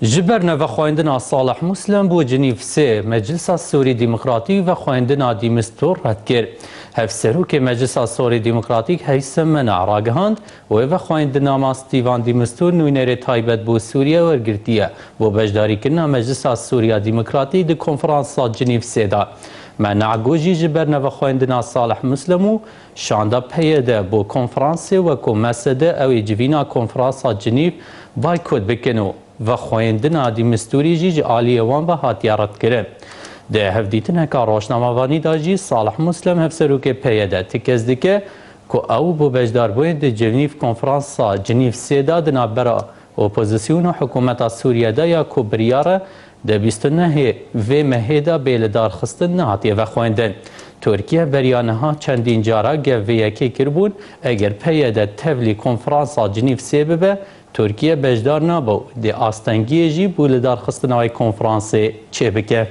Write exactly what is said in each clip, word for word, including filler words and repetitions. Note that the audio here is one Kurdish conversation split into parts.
Ji ber nevexwendina Salih Muslim bo Cinîv sê, Meclisa Sûrî Demokratîk vexwendina Dîmistur red kir. Hevserokê Meclisa Sûrî Demokratîk Heysim Mena ragihand, wê vexwendina ma Stîvan Dîmistur nûnerê taybet bo Sûriye wergirtiye bo beşdarîkirina Meclisa Sûriya Demokratîk di konferansa Cinîv sê de. Mena got jî ji ber nevexwendina Salih Muslim û şanda P Y D bo konferansê wekû M S D ew ê civîna konferansa Cinîv baykot bikin û vexwendina Dîmisturî jî ji aliyê wan ve hatiye redkirin. Di hevdîtineka rojnamevanî de jî Salih Muslim hevserokê P Y D tikez dike ku ew bo beşdarbûyên di Cinîv konferansa Cinîv sê de di navbera opozîsyon û hikûmeta Sûriye de ya ku biryar e di bîst û nehê vê mehê de bê lidarxistin nehatiye vexwendin. Tirkiye beriya niha çendîn cara gev vê yekê kiribûn, eger P Y D tevlî konferansa Cinîv sê bibe, Tirkiye beşdar nabe û dê astengiyê jî bo lidarxistina wê konferansê çêbike.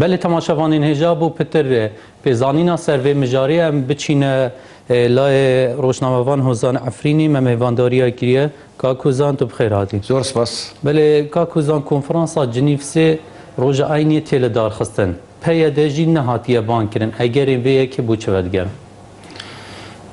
Belê temaşevanên hêja, bo pitir, e, pêzanîna ser vê mijarê em biçîne, e, layê rojnamevan Hozan Efrînî me mêvandariya kiriye. Kak Hozan, tu bi xêr hatî. Zor spas. Belê, Kak Hozan, konferansa Cinîv sê roja eynî tê lidarxistin. P Y D jî nehatiye bang kirin. Egerên vê yekê bo çi vedigerin?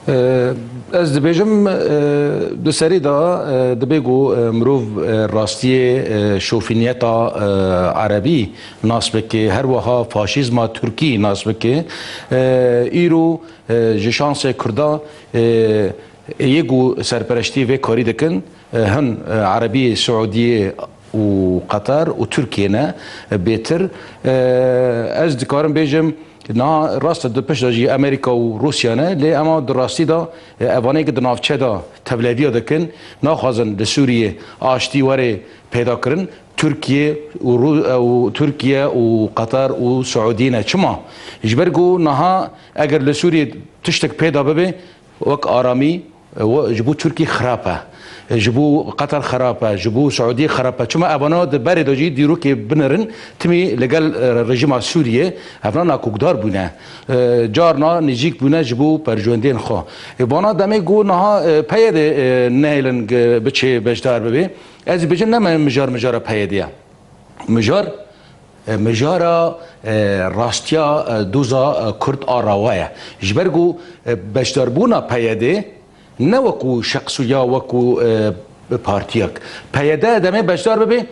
Ee, ez dibêjim, e, di serî de, e, dibê ku, e, mirov, e, rastiyê, e, şofîniyeta, e, erebî nas bike, her wiha faşîzma tirkî nas bike. E, îro, e, ji şansê Kurda, e, yê ku serpereştî vê karî dikin, e, hin, e, Erebî, Siûdiyê û Qeter û Tirkiye ne, e, bêtir. E, ez dikarim bêjim, niha rast e, di pişt de jî Amerîka û Rûsya ne, lê ema di rastî de, e, evanê ku di navçe de tevleviya dikin, naxwazin li Sûriyê aştî were peyda kirin, Tirkiye û Rû-, e, û Tirkiye û Qeter û Siûdiyê ne. Çima? Ji ber ku niha eger li Sûriyê tiştek peyda bibe, wek aramî, e, we-, ji bo Tirkî xirab e. E, ji bo Qeter xirab e, ji bo Siûdiyê xirab e. Çima evana di berê de jî dîrokê binirin, timî li gel, e, rejîma Sûriyê, evana nakokdar bûne. E, carna nêzîk bûne ji bo percûndên xwe. E, vana demê ku niha, e, P Y D, e, nehêlin, e, biçê beşdar bibe. Ez dibêjim ne me-, mijar, mijara P Y D ye. Mijar, e, mijara, e, rastiya, e, doza, e, Kurd a rawa ye. Ji ber ku, e, beşdarbûna P Y D ne wekû şexsiya, wekû, e, partiyek. P Y D demê beşdar bibe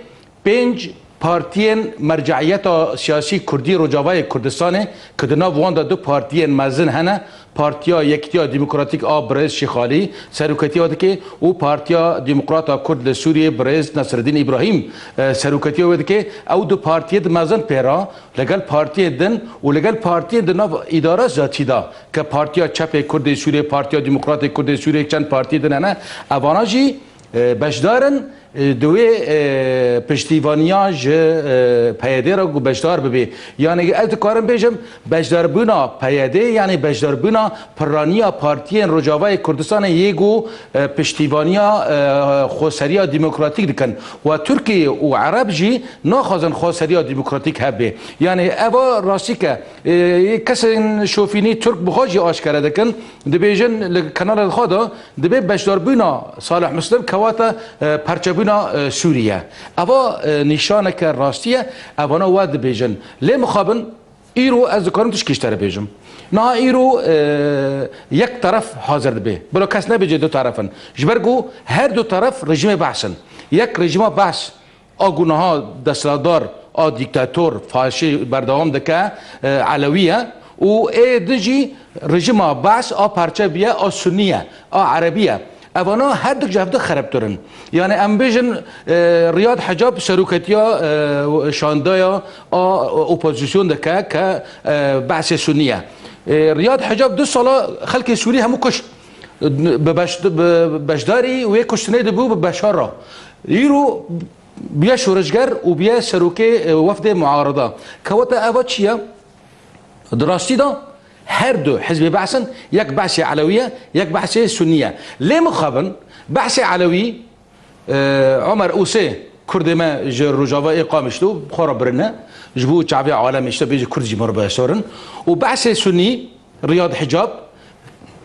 pênc partiyên merceiyeta siyasî Kurdî Rojavayê Kurdistanê, ku di nav wan de du partiyên mezin hene, Partiya Yekitiya Demokratîk a Birêz Şêxalî, seroketiya wê dike û Partiya Demokrata Kurd li Sûriyê Birêz Nesreddîn Îbrahîm, e, seroketiya wê dike. Ew du partiyê di mezin pê re, li gel partiyên din û li gel partiyên di nav îdara zatî de, ke Partiya Çepê Kurdê Sûriyê, Partiya Demokratê Kurdê Sûriyê, çend partiyê din hene, evana jî, e, beşdar in. E, di wê, e, piştîvaniya ji, e, P Y D re ku beşdar bibe. Yanî ez dikarim bêjim, beşdarbûna P Y D, yanî beşdarbûna piraniya partiyên Rojavayê Kurdistanê yê ku, e, piştîvaniya, e, xweseriya demokratîk dikin. Wa Tirkiye û Ereb jî naxwazin xweseriya demokratîk hebe. Yanî eva rastî ke, e, kesên şofînî Tirk bi xwe jî aşkere dikin, dibêjin li kanalên xwe de, Dibê beşdarbûna Salih Muslim kewata, e, parçebûna, e, Sûriye. Eva, e, nîşaneke rastî ye, evana we dibêjin. Lê mixabin, îro ez dikarim tişkî ji te re bêjim. Niha îro, e, yek teref hazir dibe. Bila kes nebêje du teref in. Ji ber ku her du teref rejîmê Behs in. Yek rejîma Behs a ku niha desthilatdar a dîktator, faşî berdewam dike, e, Elewî ye û ê di jî rejîma Behs a parçe bûye, a Sunnî ye, a Erebî ye. Evana her du ji hevdu xereptir in. Yanî em bêjin, e, Riyad Hecab seroketiya, e, şandaya a opozîsyon dike ke, e, Behsê Sunnî ye. E, Riyad Hecab du sala xelkê Sûrî hemû kuşt. Bi beş-, bi beşdarî wê kuştinê dibû bi Beşar re. Îro bûye şoreşger û bûye serokê, e, wefdê muarida. Kewata eva çi ye? Di rastî de her du hizbê Behs in, yek Behsê Elewî ye, yek Behsê Sunnî ye. Lê mixabin Behsê Elewî, e, Omer Usê, Kurdê me ji Rojava ê Qamişlo bi xwe re birine. Ji bo çavê alemê işte bêje Kurd jî me re beşdar in. Û behsê Sunî, Riyad Hicab,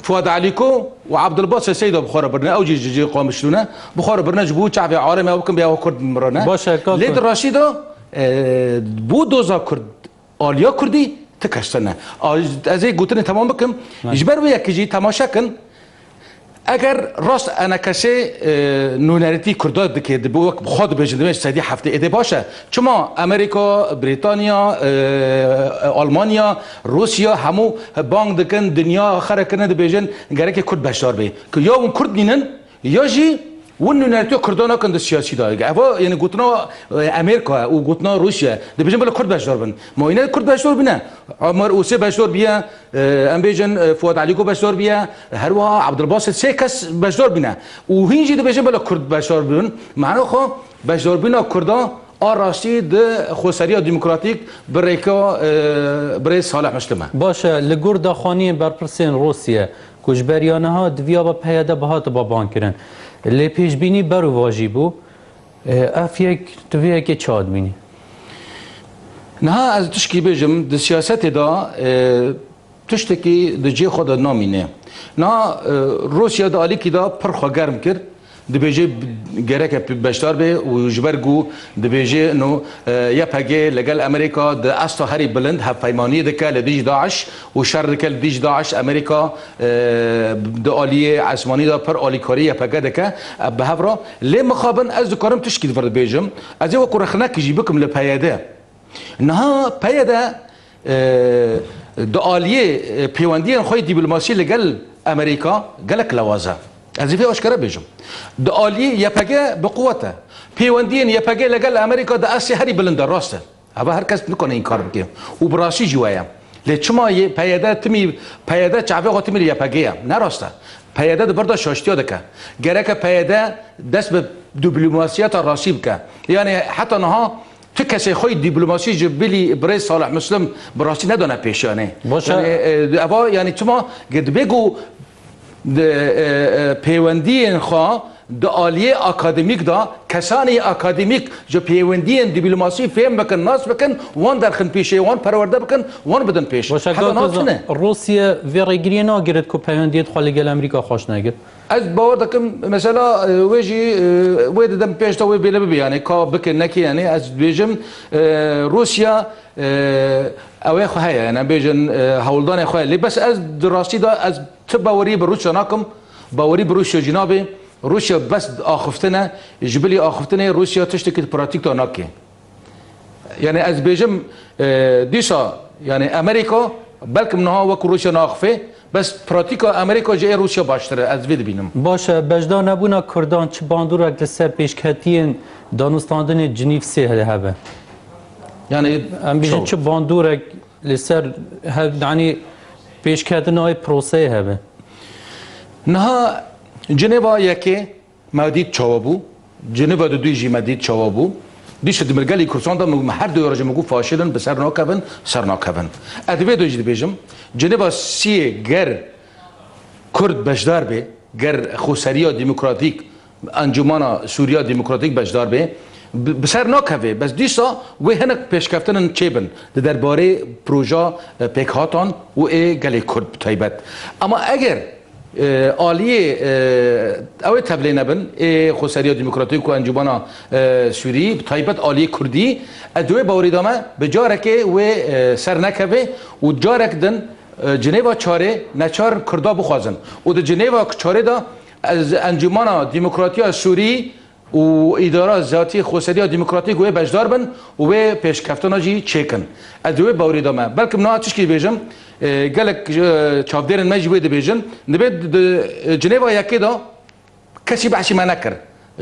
Fuad Alîko û Abdulbasit Seyda bi xwe re birine. Ew jî ji cihê Qamişlo ne. Bi xwe re birine ji bo çavê alemê ew bikin bê ew Kurd mirane. Baş e, kak Lê di rastî de, e, bo doza Kurd, aliya Kurdî ti kes tune. A, ez ê gotinê temam bikim. Ji ber wê yekê jî temaşe kin. Eger rast enekesê, e, nûnerîtî Kurda dike, dibe wek bi xwe dibêjin, dibêjin sedî heftê, êdî baş e. Çima Amerîka, Brîtanya, e, Almanya, Rûsya hemû bang dikin, dinya xere kirine dibêjin, gerekê Kurd beşdar bê. Ku ya hûn Kurd nînin, ya jî hûn nûnerîtiya Kurdan nakin di siyasî de. Eva, yani gotina, e, Amerîka û gotina Rûsya, dibêjin bila Kurd beşdar bin. Ma yine Kurd beşdar bine. Ömer Ose beşdar biye, e, em bêjin, e, Fuat Alîko beşdar biye, her wiha Abdulbasit, sê kes beşdar bîne. Û hîn jî dibêjin bila Kurd beşdar bibin. Mehna xwe beşdarbîna Kurda a rastî di xweseriya demokratîk bi rêka, e, birêz Salih Muslim e. Baş e, li gor daxuyaniyên berpirsên Rûsya ku ji beriya niha di viya ve P Y D bihatiba bankirin, lê pêşbînî berovajî bû. E, ev yek, tu vê yekê çawa dibînî? Niha ez tişkî bêjim, di siyasetê de, e, tiştekî di cihê xwe de namîne. Niha, e, Rûsya di alîkî de pir xwe germ kir. Dibêje b-, gereke p-, beşdar be û ji ber ku dibêje no, e, Y P G li gel Amerîka di asta herî bilind hevpeymaniyê dike li dijî DAIŞ û şer dike li dijî DAIŞ, Amerîka, e, di aliyê esmanî de pir alîkarî Y P G dike, e, bi hev re. Lê mixabin ez dikarim tişkî di vir bêjim. Ez ê wekî rexnekî jî bikim li P Y D. Niha P Y D, e, di aliyê, e, pêwendiyên xwe yê dîplomasî li gel Amerîka gelek lewaz e. Ez ê vê aşkere bêjim. Di aliyê Y P G bi quwet e. Pêwendiyên Y P G li gel Amerîka di astê herî bilind e, rast e. Heva her kes nikane înkar bike. Û bi rastî jî we ye. Lê çima yê P Y D timî, P Y D çavê xwe timî li Y P G ye? Ne rast e. P Y D di ber de şaştiya dike. Gereke P Y D dest bi dîplomasiyeta rastî bike. Yani heta niha tu kesê xwe yê dîplomasî ji bilî birêz Salih Muslim bi rastî nedane pêş yani. Baş e. Yani, e, eva yani çima ge dibê ku di, e, e, pêwendiyên xwe di aliyê akademîk de, kesanê akademîk ji pêwendiyên dîplomasî fêm bikin, nas bikin, wan derxin pêşê, wan perwerde bikin, wan bidin pêş. Baş e, heta kak niha Ozan, tune. Rûsya vê rêgiriyê nagirit ku pêwendiyê xwe li gel Amerîka xweş nekir. Ez bawer dikim, mesela, e, wê jî, e, wê di dem pêş de wê bêle bibe, yani, ka bike, neke, yani, ez dibêjim, e, Rûsya, e, ew ê xwe heye, yani, em bêjin, e, hewldanê xwe. Lê bes ez di rastî de ez ti bawerî bi Rûsya nakim, bawerî bi Rûsya jî nabe. Rûsya bes axiftine, ji bilî axiftinê Rûsya tiştekî di pratîk de nake. Yani ez bêjim, e, dîsa, yani Amerîka belkim niha wekî Rûsya naxifê, bes pratîka Amerîka ji ê Rûsya baştir e, ez vê dibînim. Baş e, beşdar nebûna Kurdan çi bandorek li ser pêşketiyên danûstandinê Cinîv sê hebe? Yani em bêjin çi bandorek li ser hev, yani pêşketina wê proseyê hebe? Niha Cinêva yekê, Me dît çawa bû. Cinêva di duyê jî me dît çawa bû. Dîsa di milgelî Kurdistan de me her du re jî me got faşil in, bi ser nakevin, ser nakevin. Ez di vê de jî dibêjim, Cinêva siyê ger Kurd beşdar bê, ger Xweseriya Demokratîk, Encûmana Sûriya Demokratîk beşdar bê, bi, bi ser nakeve. Bes dîsa wê hinek pêşkeftin in çêbin di derbarê proja, e, pêkhatan û ê gelê Kurd bi taybet. Ama eger e, aliyê, e, ew ê tevlê nebin, ê Xweseriya Demokratîk û Encûmana, e, Sûrî, bi taybet aliyê Kurdî, ez di wê bawerî de me bi carekê wê, e, ser nekeve û carek din, e, Cinêva çarê neçar Kurda bixwazin û di Cinêva çarê de ez Encûmana Demokratiya Sûrî û îdara zatî Xweseriya Demokratîk wê beşdar bin û wê pêşkeftina jî çêkin. Ez di wê bawerî de me. Belkim niha tişkî bêjim, e, gelek, e, çavdêrên me jî wê dibêjin. Dibê di, di, e, Cinêva yekê de kesî behsî me nekir.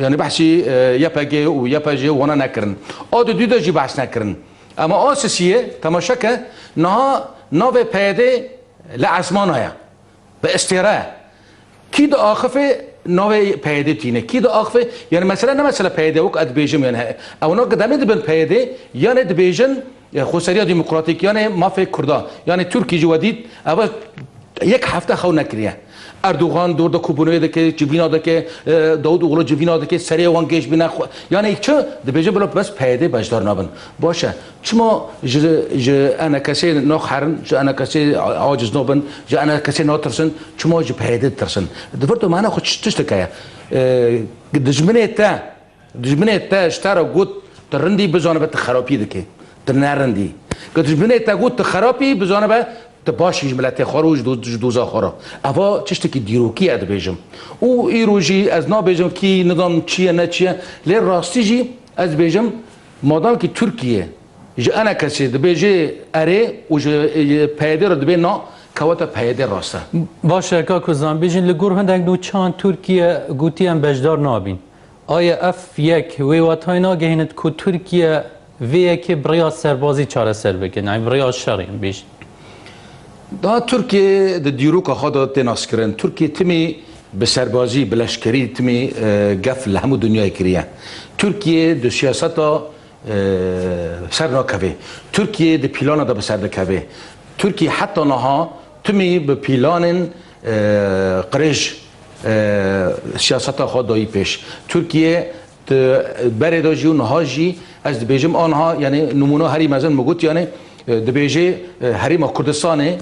Yani behsî, e, Y P G û Y P J wana nekirin. A di dû de jî behs nekirin. Ama a sisiyê, temaşe ke, niha navê P Y D li esmana ye. Bi estêre. Kî diaxife navê P Y D tîne? Kî diaxife? Yani mesele ne mesele P Y D wek ez dibêjim yani. He, ew na demê dibin P Y D, yani dibêjin, e, Xweseriya Demokratîk, yani mafê Kurda. Yani Tirkî jî we dît, ev yek hefte xew nekiriye. Erdogan dor de kobûnê dike, civîna dike, e, Davutoğlu civîna dike, serê wan gêj bîne xwe. Yanî çi? Dibêje bila bes P Y D beşdar nabin. Baş e. Çima ji, ji enekesê naxerin, ji enekesê aciz nabin, ji enekesê natirsin, çima ji P Y D ditirsin? Di vir de mana xwe çi tiştek heye? E, dijminê te, dijminê te ji te re got, tu rindî, bizanibe tu xerapî dikê. Tu nerindî. Ku dijminê te got tu xerapî, bizanibe tu başî ji miletê xwe re û ji do-, ji doza xwe re. Eva tiştekî dîrokî ye dibêjim. Û îro jî ez nabêjim kî nizam çi ye ne çi ye. Lê rastî jî ez dibêjim, madam kî Tirkiye ji enekesê dibêje erê û ji, e, P Y D re dibê na, kewata P Y D rast e. Baş e, kak Ozan, bêjin li gor hindek nûçeyan Tirkiye gotiye em beşdar nabîn. Aye ev yek wê watayê nagehînit ku Tirkiye vê yekê bi rêya serbazî çareser bikin, yanî bi rêya şerê em bêjin? Daha Tirkiye di dîroka xwe de tê naskirin. Tirkiye timî bi serbazî, bi leşkerî timî, e, gef li hemû dinyayê kiriye. Tirkiye di siyaseta, e, ser nakeve. Tirkiye di pîlana de bi ser dikeve. Tirkiye heta niha timî bi pîlanên, e, qirêj, e, siyaseta xwe dayî pêş. Tirkiye di berê de jî û niha jî ez dibêjim, aniha, yanî, nimûna herî mezin min got, yanî, e, dibêje, e, Herêma Kurdistanê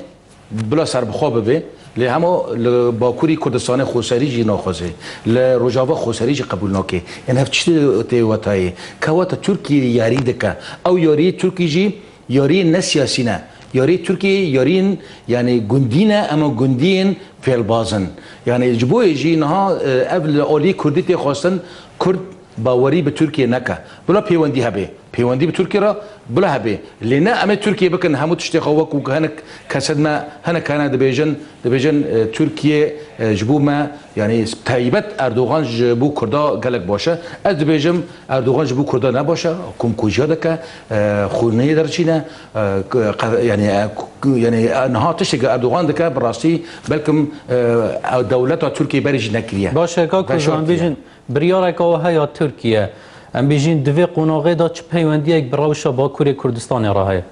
bila serbixwe bibe, lê hema li Bakurî Kurdistanê xweserî jî naxwaze, li Rojava xweserî jî qebûl nake. Yanî ev çi tê wetayê? Kewata Tirkiye yarî dike. Ew yariyê Tirkî jî yariyên ne siyasî ne. Yariyê Tirkiyê yariyên, yanî, gundî ne, ema gundiyên fêlbaz in. Yanî ji bo yê jî niha, e, ev li alî Kurdî tê xwestin, Kurd bawerî bi Tirkiye neke. Bila pêwendî hebe. Pêwendî bi Tirkiye re bila hebe. Lê ne em ê Tirkiye bikin hemû tiştê xwe, wekû hinek kesên me, hinek hene dibêjin, dibêjin, e, Tirkiye, e, ji bo me, yanî taybet Erdogan ji bo Kurda gelek baş e. Ez dibêjim, Erdogan ji bo Kurda ne baş e, komkujiya dike, e, xûnê derçîne, e, k-, qe-, yanî, e, k-, yanî, e, niha tiştê ku Erdogan dike, bi rastî belkim, e, ew dewleta Tirkiye berê jî nekiriye. Baş e, kak Ozan, bêjin, biryareka we heya Tirkiye, em bêjin, di vê qonaxê de çi peywendiyek bi rewşa Bakurê Kurdistanê re heye?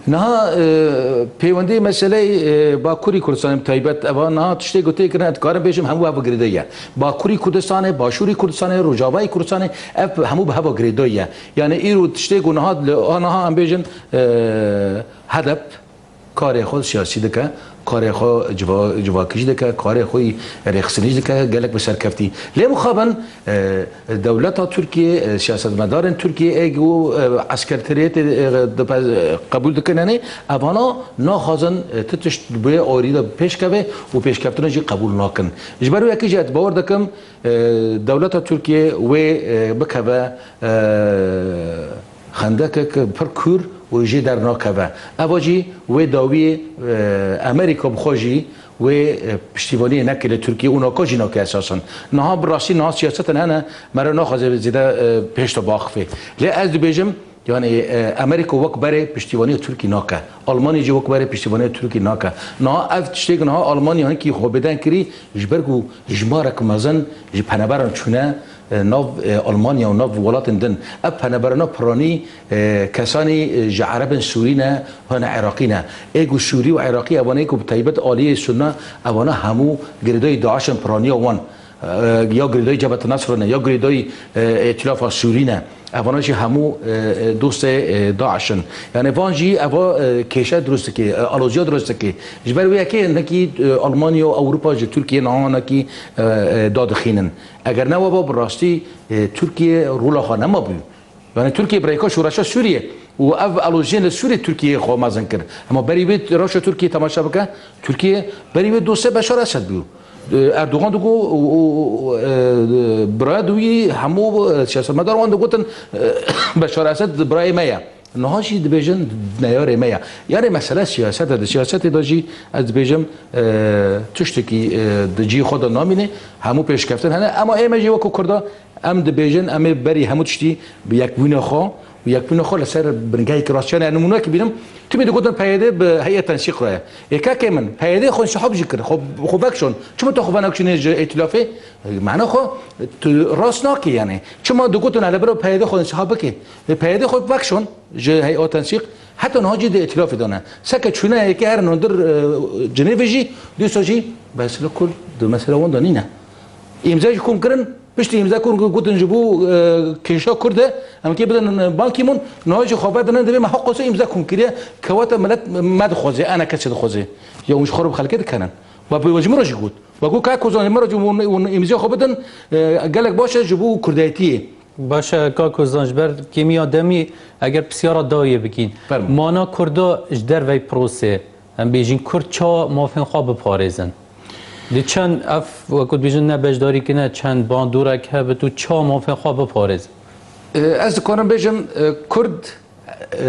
Niha, e, peywendiyê meseleyê, e, Bakurî Kurdistanê bi taybet, eva niha tiştê ku tê kirin, ez dikarim bêjim, hemû heva girêdayî ye. Bakurî Kurdistanê, Başûrî Kurdistanê, Rojavayê Kurdistanê, ev hemû bi heva girêdayî ye. Yanî îro tiştê ku niha li, niha em bêjin, e, HDP karê xwe siyasî dike, karê xwe civa-, civakî jî dike, karê xwe yî rêxistinî jî dike, gelek bi serkeftî. Lê mixabin, e, dewleta Tirkiye, e, siyasetmedarên Tirkiye ê ku, e, eskertiriyetê, e, dipe-, e, qebûl dikin, yanî evana naxwazin, e, ti tişt bi wê arî de pêş keve û pêşkeftina jî qebûl nakin. Ji ber wê yekê jî ez bawer dikim, e, dewleta Tirkiye wê, e, bikeve, e, xendekek pir kûr û jê dernakeve. Eva jî wê dawiyê, e, Amerîka bi xwe jî wê, e, piştîvaniyê neke li Tirkiye û naka jî nake esasen. Niha bi rastî niha siyasetên hene me re naxwaze zêde, e, pêş de biaxife. Lê ez dibêjim, yanî, e, Amerîka wek berê piştîvaniya Tirkî nake. Almanya jî wek berê piştîvaniya Tirkî nake. Niha ev tiştê ku niha Almanya hinkî xwe bêdeng kirî, ji ber ku jimarek mezin ji penaberan çûne, e, nav, e, Almanya û nav welatên din. Ev penaberana piranî, e, kesanî, e, ji Erebên Sûrî ne, hene Iraqî ne. Ê ku Sûrî û Iraqî, evanê ku bi taybet aliyê Sunna, evana hemû girêdayî DAIŞ in, piraniya wan, e, ya girêdayî Cebhet Nesr ne, ya girêdayî, e, Îtîlafa Sûrî ne. Evana jî hemû, e, e, dostê, e, DAIŞ in. Yanî van jî eva, e, kêşe dirust dike, e, aloziya dirust dike. Ji ber wê yekê hinekî, e, Almanya û Ewropa ji Tirkiye niha hinekî, e, e, dadixînin. Eger ne weba bi rastî, e, Tirkiye rola xwe nema bû. Yanî Tirkiye bi rêka şoreşa Sûriye û ev aloziyên li Sûriye Tirkiye xwe mezin kir. Hema berî wê rewşa Tirkiye temaşe bike, Tirkiye berî wê dostê Beşar Esed bû. E, Erdogan digo û, û, û, e, biraya duyî hemû, e, siyasetmedar wan digotin, e, Beşar Esed birayê me ye. Niha jî dibêjin neyarê me ye. Yanî mesele siyaset e. Di siyasetê de jî ez dibêjim, e, tiştekî, e, di cihê xwe de namîne. Hemû pêşkeftin hene. Ema ê me jî wekû Kurda em dibêjin, em ê berî hemû tiştî bi yekbûna xwe û yekbûna xwe li ser bingehekî rast. Yanî nimûnekî bînim, timî digotin P Y D bi heyet tensîq re ye. Ê kekê min, P Y D xwe însihab jî kir, xwe, xwe vekişand. Çima tu xwe venekişînê ji îtîlafê? Mana xwe tu rast nakî yanî. Çima digotin hele bira P Y D xwe însihab bike? Ê P Y D xwe vekişand ji heyet tensîq. Heta niha jî di îtîlafê de ne. Seke çûne yekê herin hundir, e, Cinêvê jî, dîsa jî mesela Kurd di mesela wan de nîne. Îmza jî kom kirin, piştî îmza kom gotin ji bo, e, kêşa Kurd e, em kê bidin, e, Ban Ki-moon, niha jî xwe vedinin, dibê me heq wisa îmza kom kiriye, kewata milet me dixwaze, ene kesê dixwaze. Ya hûn ji xwe re bi xelkê dikenin. We bi, we ji min re jî got. We got, Kak Ozan, ji min re jî hûn, hûn îmzaya xwe bidin, e, gelek baş e ji bo kurdayetiyê. Baş e, Kak Ozan, ji ber kêmiya demî, eger pisyara dawiyê bikîn. Fermo. Mana Kurda ji dervey prosê, em bêjin Kurd ça mafên xwe biparêzin? Di çend ev, wekû dibêjin, ne beşdarî kine, çend bandorek hebit û ça mafên xwe biparêzin? E, ez dikarim bêjim, e, Kurd, e,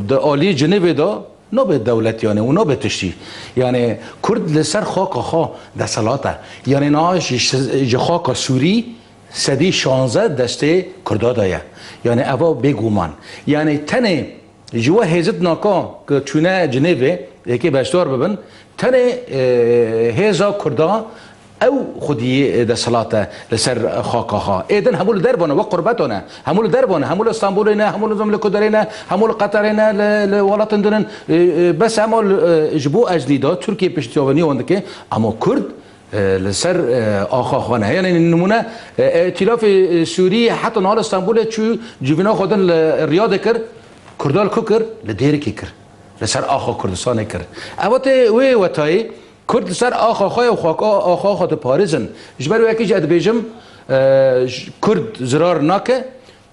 di alî Cinêvê de nabe dewlet, yani, û nabe tiştî. Yani, Kurd li ser xaka xwe desthilat e. Yani, niha ji, ji xaka Sûrî sedî şanzeh destê Kurda de ye. Yani, eva bêguman. Yani, tenê ji we hêzit naka ku çûne Cinêvê, yekê beşdar bibin, tenê, e, hêza Kurda ew xwedî desthilat e li ser xaka xwe. Ê din hemû li derve ne, wek qurbetan e. Hemû li derve ne, hemû li Stenbolê ne, hemû li, li Kuderê ne, hemû li Qeterê ne, li, li welatên din in. E, e, bes hema li, e, ji bo ecdîda Tirkiye piştiyavaniya wan dike, ama Kurd, e, li ser, e, axa xwe ne. Yani nimûne, e, e, Îtîlafê, e, Sûrî heta niha li Stenbolê çû civîna xwe din li Riyadê kir, Kurda li ku kir? Li Dêrikê kir. Li ser axa Kurdistanê kir. Ev tê wê wetayê, Kurd li ser axa xwe ye û xwe, axa xwe diparêzin. Ji ber wê yekê jî ez dibêjim, e, j-, Kurd zirar nake,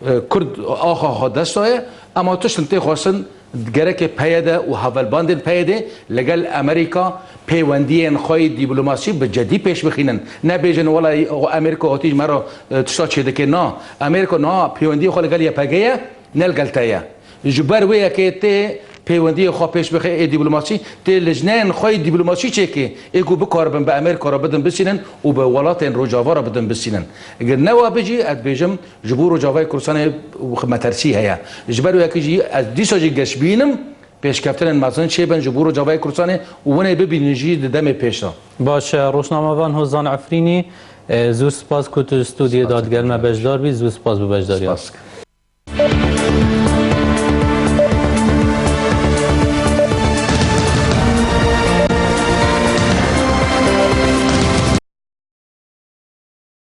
e, Kurd axa xwe dest daye, ema tiştin tê xwestin gereke P Y D û hevalbandên P Y D li gel Amerîka pêwendiyên xwe yê dîplomasî bi cedî pêş bixînin. Nebêjin, wela Amerîka hatî ji me re, e, tişta çêdike. Na, Amerîka niha pêwendiyê xwe li gel Y P G ye, ne li gel te ye. Ji ber wê yekê tê pêwendiyê xwe pêş bixe ê dîplomasî, tê lijneyên xwe yê dîplomasî çêke, ê ku bikaribin bi Amerîka re bidin bisînin û bi welatên Rojava re bidin bisînin. Eger ne wa bijî, ez dibêjim, ji bo Rojavayê Kurdistanê metersî heye. Ji ber wê yekê jî ez dîsa jî geşbîn im, pêşkeftinên mezin çêbin ji bo Rojavayê Kurdistanê û winê bibînin jî di demê pêş de. Baş e, rojnamevan Hozan Efrînî, e, zû spas ku tu stûdiyê de digel me beşdar bî, zû spas bo beşdariya. Spas.